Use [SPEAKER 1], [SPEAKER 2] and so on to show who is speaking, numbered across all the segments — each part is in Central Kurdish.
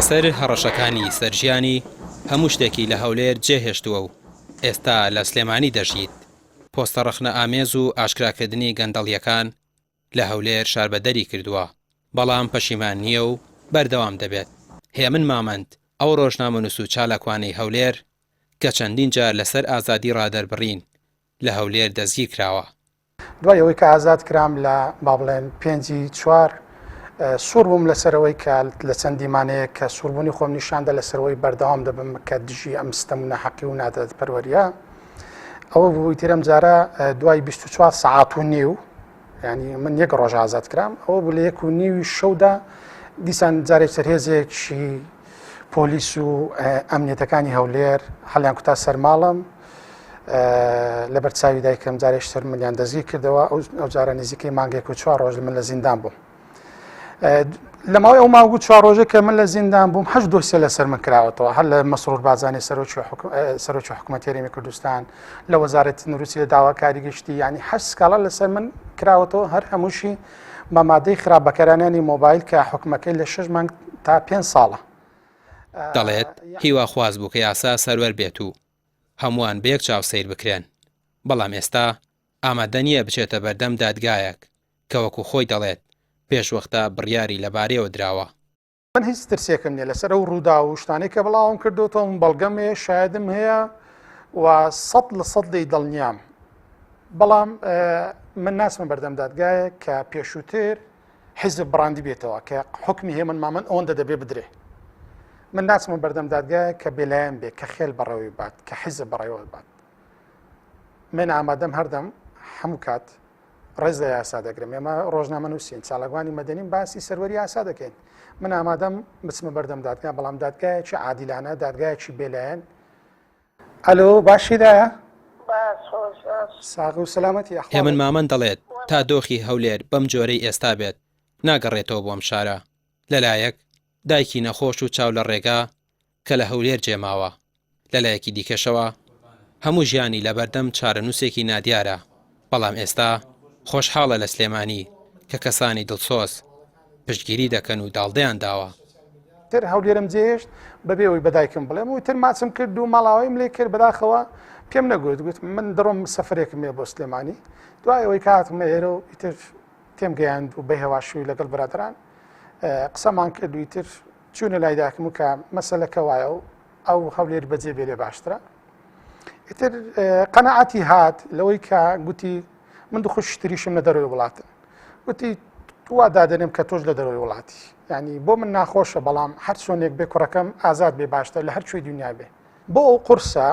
[SPEAKER 1] لەسەر هەڕەشەکانی سەر ژیانی، هەموو شتێکی لە هەولێر جێهێشتووە و ئێستا لە سلێمانی دەژیت. پۆستە ڕەخنەئامێز و ئاشکراکردنی گەندەڵییەکان لە هەولێر شاربەدەری کردووە، بەڵام پەشیمان نییە و بەردەوام دەبێت. هێمن مامەند، ئەو ڕۆژنامەنووس و چالاکوانەی هەولێر کە چەندین جار لەسەر ئازادی ڕادەربڕین لە هەولێر دەستگیرکراوە.
[SPEAKER 2] دوای ئەوەی کە ئازاد کرام لە با بڵێن پێنجی چوار سوور بووم لەسەرەوەی کە لە چەند دیمانەیەک کە سووربوونی خۆم نیشاندا لەسەرەوەی بەردەوام دەبم کە دژی ئەم ستەم و ناحەقی و نادادپەروەریە ئەوە بوو ترم جارە دوای 24 سەعات و نیو ینی من یەک ڕۆژ ئازاد کرام ئەوە بوو لە یەک و نیوی شەودا دیسان جارێک سەرهێزێکی پۆلیس و ئەمنیەتەکانی هەولێر هەڵیان کوتا سەر ماڵم لەبەر چاوی دایکم جارێک سەر منیان دەستگیر کردەوە ئەو جارە نزیکەی مانگێک و چوار ڕۆژ من لە زیندان بووم لە ماوەی ئەو ماوە چوار ڕۆژە کە من لە زیندان بووم هەشت دۆسیە لەسەر من کراوەتەوە هەر لە مەسرور بارزانی سەرۆکی سەرۆکی حکوومەت هەرێمی کوردستان لە وەزارەتی تەندروستی لە داواکاری گشتی ینی هەشت سکاڵا لەسەر من کراوەتەوە هەر هەمووشی بە مادەی خراپ بەکارانانی مۆبایل کە حکومەکەی لە شش مانگ تا پێ ساڵە.
[SPEAKER 1] دەڵێت، هیواخواز بوو کە یاسا سەروەر بێت و هەمووان بە یەک چاو سەیر بکرێن، بەڵام ئێستا ئامادە نییە بچێتە بەردەم دادگایەک کە وەکو خۆی دەڵێت پێشوەختە بڕیاری لەبارەیەوە دراوە.
[SPEAKER 2] من هیچ ترسێکم نیە لەسەر ئەو ڕووداو و شتانەی کە بڵاوم کردوتەوە من بەڵگەم هەیە شایدم هەیە و سەد لە سەد لێی دڵنیام بەڵام من ناسمە بەردەم دادگایە کە پێشووتر حیزب بڕاندی بێتەوە کە حکمی هێمن مامن ئەوەندە دەبێ بدرێ من ناچمە بەردەم دادگایە کە بێلایەن بێ کە خێل بەڕێوەی بات کە حیزب بەڕێوە بات من ئامادەم هەردەم هەموو کات ڕێز لە یاسا دەگرم ئێمە ڕۆژنامە نووسین چالاکوانی مەدەنیم باسی سەروەری یاسا دەکەین من ئامادەم بچمە بەردەم دادگا بەڵام دادگایەکی عادیلانە دادگایەکی بێلایەن ئەلۆ باشیدایە ساغ و سەلامەتی
[SPEAKER 1] هێمن مامەند دەڵێت تا دۆخی هەولێر بەم جۆرەی ئێستا بێت ناگەڕێتەوە بۆ ئەم شارە لەلایەک دایکی نەخۆش و چاو لە ڕێگا کە لە هەولێر جێماوە، لەلایەکی دیکەشەوە هەموو ژیانی لەبەردەم چارەنووسێکی نادیارە، بەڵام ئێستا خۆشحاڵە لە سلێمانی کە کەسانی دڵسۆز پشتگیری دەکەن و داڵدەیان داوە.
[SPEAKER 2] تر هەولێرم جێهێشت بەبێ ئەوەی بە دایکم بڵێم و تر ماچم کرد و ماڵاویم لێ کرد بەداخەوە پێم نەگوت گوتم من دەڕۆم سەفرێکم هەیە بۆ سلێمانی دوای ئەوەی کە هاتمە ئێرە و ئیتر تێم گەیاند و بە هێواشی لەگەڵ برادەران قسەمان کرد و ئیتر چوونە لای داکم و کە مەسەلەکە وایە و ئەو هەولێر بەجێ بێلێ باشترە ئیتر قەنەعەتی هات لەوەی کە گوتی من دو خوشکی تریشم لە دەرەوەی وڵاتن گوتی وا دادەنێم کە تۆش لە دەرەوەی وڵاتی ینی بۆ من ناخۆشە بەڵام هەر چۆنێک بێ کوڕەکەم ئازاد بێ باشتر لە هەر کوێی دنیا بێ بۆ ئەو قورسە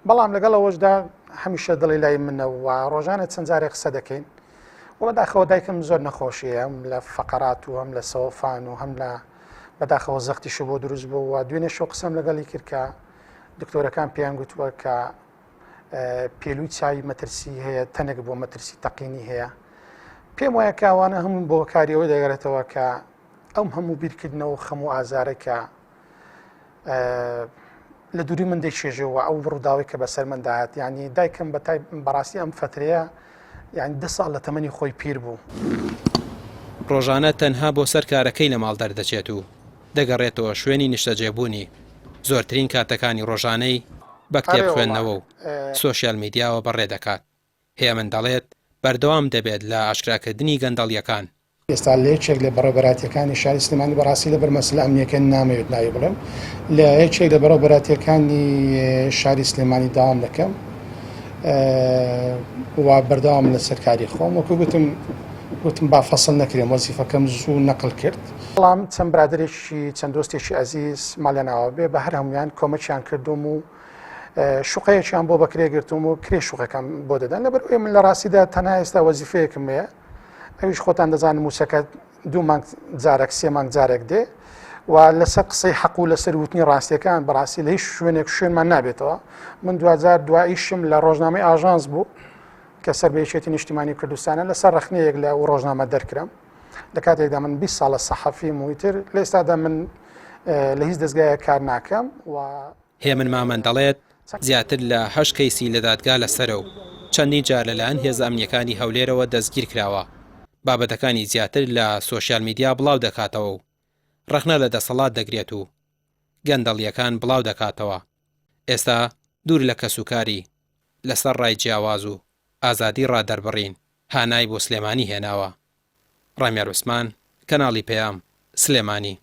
[SPEAKER 2] بەڵام لەگەڵ ئەوەشدا هەمیشە دڵی لای منە و ڕۆژانە چەند جارێک قسە دەکەین و بەداخەوە دایکم زۆر نەخۆشیە هەم لە فەقەرات و هەم لە سەوەفان و هەم لە بەداخەوە زەختیش بۆ دروست بوو و دوێنێ شەو قسەم لەگەڵی کرد کە دکتۆرەکان پێیان گوتووە کە پێلوی چاوی مەترسی هەیە تەنێک بۆ مەترسی تەقینی هەیە پێم وایە کاوانە هەموو بۆ کاریەوە دەگەرێتەوە کە ئەم هەموو بیرکردنەوە و خەم و ئازارە کە لە دووری من دەیچێژەوە ئەو ڕووداوی کە بەسەر من داهات ینی دایکم بە تای بەڕاستی ئەم فترەیە یعنی ده ساڵ لە تەمەنی خۆی پیر بوو.
[SPEAKER 1] ڕۆژانە تەنها بۆ سەر کارەکەی لە ماڵ دەردەچێت و دەگەڕێتەوە شوێنی نیشتەجێبوونی، زۆرترین کاتەکانی ڕۆژانەی بە کتێب خوێندنەوە و سۆشیال میدیاوە بەڕێ دەکات. هێمن دەڵێت، بەردەوام دەبێت لە ئاشکراکردنی گەندەڵییەکان.
[SPEAKER 2] ئێستا لە یەکێک لە بەڕێوەبەرایەتییەکانی شاری سلێمانی بەڕاستی لەبەر مەسەلە ئەمنییەکە نامەوێت ناوی بڵێم لە یەکێک لە بەڕێوەبەرایەتییەکانی شاری سلێمانی داوام دەکەم و بەردەوام لەسەر کاری خۆم وەکو گوتم گوتم با فەسڵ نەکرێم وەزیفەکەم زوو نەقل کرد. بەڵام چەند برادەرێکی چەند دۆستێکی ئەزیز ماڵیان ئاوا بێ بە هەر هەموویان کۆمەکیان کردووم و شوقەیەکیان بۆ بەکرێ گرتووم و کرێ شوقەکەم بۆ دەدەن لەبەر ئەوەی من لە ڕاستیدا تەنها ئێستا وەزیفەیەکم هەیە ئەویش خۆتان دەزانن مووچەکە دوو مانگ جارێک سێ مانگ جارێک دێ و لەسەر قسەی حەق و لەسەر وتنی ڕاستیەکان بەڕاستی لە هیچ شوێنێک شوێنمان نابێتەوە من دواجار دواییشم لە ڕۆژنامەی ئاژانس بوو کە سەر بە یەکێتی نیشتیمانی کوردستانە لەسەر ڕەخنەیەک لە ئەو ڕۆژنامە دەرکرام لە کاتێکدا من 20 ساڵە سەحەفیم و ئیتر لە ئێستادا من لە هیچ دەزگایەک کار ناکەم و
[SPEAKER 1] هێمن مامەند دەڵێت، زیاتر لە هەشت کەیسی لە دادگا لەسەرە و چەندین جار لەلایەن هێزە ئەمنییەکانی هەولێرەوە دەستگیرکراوە، بابەتەکانی زیاتر لە سۆشیال میدیا بڵاودەکاتەوە و. ڕەخنە لە دەسەڵات دەگرێت و گەندەڵییەکان بڵاو دەکاتەوە. ئێستا دوور لە کەسوکاری، لەسەر ڕای جیاواز و ئازادی ڕادەربڕین هانای بۆ سلێمانی هێناوە. ڕامیار عوسمان، کەناڵی پەیام، سلێمانی.